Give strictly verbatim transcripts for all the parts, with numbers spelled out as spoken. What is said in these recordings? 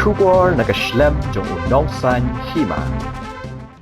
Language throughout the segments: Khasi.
Khubor na ka shlem jong u nongsaiñ hima.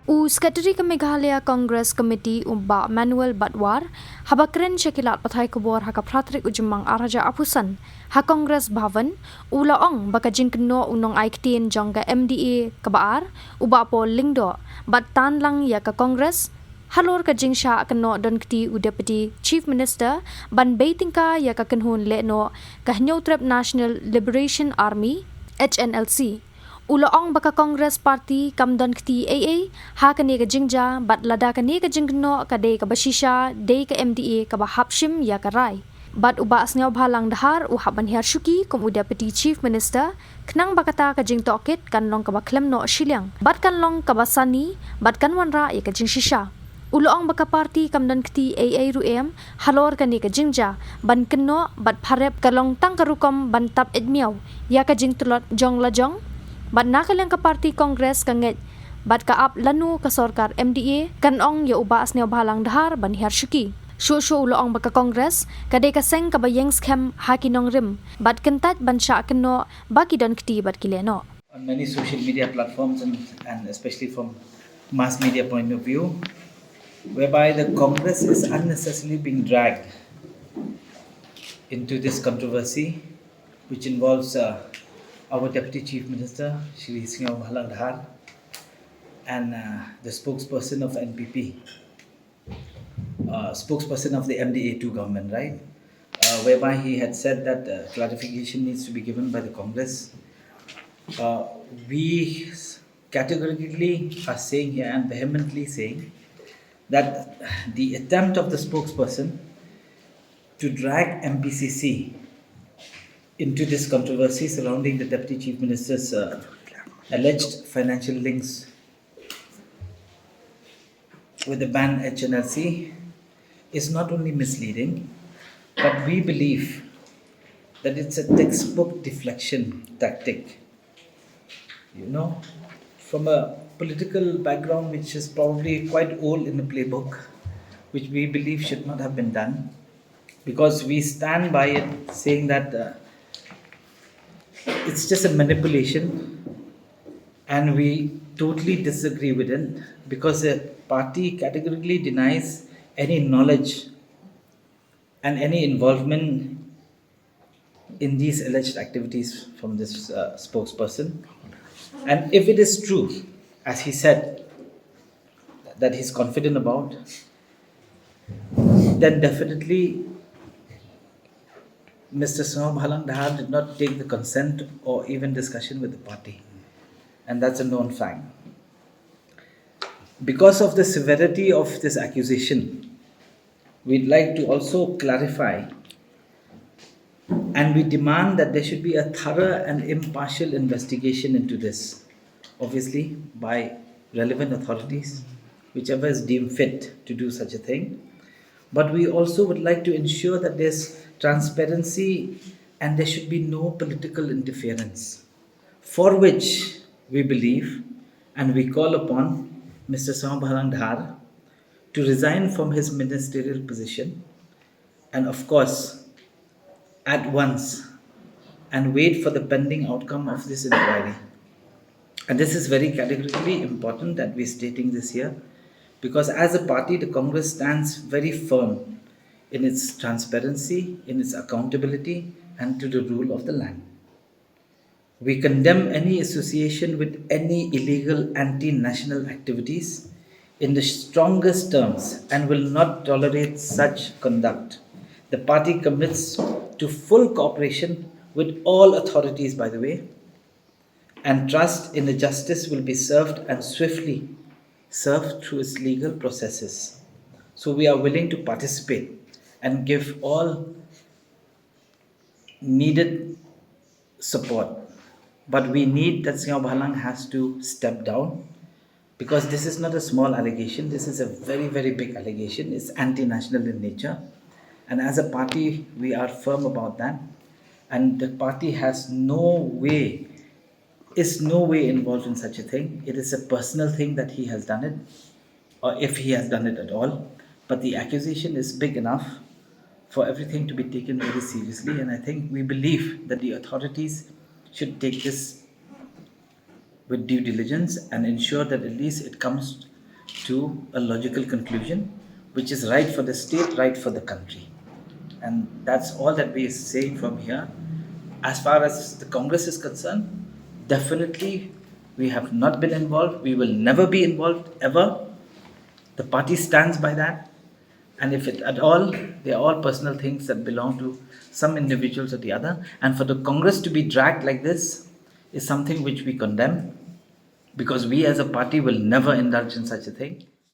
U Secretary ka Meghalaya Congress Committee u Bah Manuel Batwar, haba kren sha ki lad pathai khubor ha ka phra tarik u Jymmang ar hajar arphew san ha Congress Bhavan, u la ong ba ka jingkynnoh u nongai ktien jong ka M D A kaba ar, u Bah Paul Lyngdoh, bad tan lang ïa ka Congress halor ka jingshah kynnoh don kti u Deputy Chief Minister ban bei tyngka ïa ka kynhun lehnoh ka Hynñiewtrep National Liberation Army, H N L C. U la ong ba ka Congress Party kam don kti ei ei ha kane ka jingjia, bad lada kane ka jingkynnoh ka dei kaba shisha, dei ka M D A kaba hap shim ïa ka rai. Bad u Bah Sniawbhalang Dhar u hap ban hiar shuki kum u Deputy Chief Minister, khnang ba kata ka jingtohkit kan long kaba khlem noh shiliang, bad kan long kaba sani, bad kan wanrah ïa ka jingshisha. U la ong ba ka party kam don kti ei ei ruh em halor kane ka jingjia, ban kynnoh bad pharep ka long tang ka rukom ban tap eit miaw ïa ka jingtlot jong lajong. Bad na ka liang ka party Congress ka ngeit bad ka ap lano ka sorkar M D A, kan ong ïa u Bah Sniawbhalang Dhar ban hiar shuki. Shuh shuh u la ong ba ka Congress ka dei ka seng kaba ïeng skhem ha ki nongrim, bad kyntait ban shah kynnoh ba ki don kti bad ki lehnoh. On many social media platforms and, and especially from mass media point of view, whereby the Congress is unnecessarily being dragged into this controversy, which involves uh, our Deputy Chief Minister, Shri Sniawbhalang Dhar, and uh, the spokesperson of N P P, uh, spokesperson of the M D A two government, right? Uh, whereby he had said that uh, clarification needs to be given by the Congress. Uh, we categorically are saying here and vehemently saying that the attempt of the spokesperson to drag M P C C into this controversy surrounding the Deputy Chief Minister's uh, alleged financial links with the banned H N L C is not only misleading, but we believe that it's a textbook deflection tactic. You know, from a political background which is probably quite old in the playbook, which we believe should not have been done, because we stand by it, saying that uh, it's just a manipulation, and we totally disagree with it, because the party categorically denies any knowledge and any involvement in these alleged activities from this uh, spokesperson. And if it is true, as he said, that he's confident about, then definitely Mister Sniawbhalang Dhar did not take the consent or even discussion with the party. And that's a known fact. Because of the severity of this accusation, we'd like to also clarify, and we demand that there should be a thorough and impartial investigation into this, obviously by relevant authorities, whichever is deemed fit to do such a thing. But we also would like to ensure that there's transparency and there should be no political interference, for which we believe and we call upon Mister Sniawbhalang Dhar to resign from his ministerial position and, of course, at once and wait for the pending outcome of this inquiry. And this is very categorically important that we're stating this here, because as a party, the Congress stands very firm in its transparency, in its accountability, and to the rule of the land. We condemn any association with any illegal anti-national activities in the strongest terms and will not tolerate such conduct. The party commits to full cooperation with all authorities, by the way, and trust in the justice will be served and swiftly served through its legal processes. So we are willing to participate and give all needed support. But we need that Sniawbhalang has to step down, because this is not a small allegation. This is a very, very big allegation. It's anti-national in nature. And as a party, we are firm about that. And the party has no way, is no way involved in such a thing. It is a personal thing that he has done it, or if he has done it at all. But the accusation is big enough for everything to be taken very seriously. And I think we believe that the authorities should take this with due diligence and ensure that at least it comes to a logical conclusion, which is right for the state, right for the country. And that's all that we say from here. As far as the Congress is concerned, definitely we have not been involved. We will never be involved ever. The party stands by that. And if it at all, they are all personal things that belong to some individuals or the other. And for the Congress to be dragged like this is something which we condemn, because we as a party will never indulge in such a thing.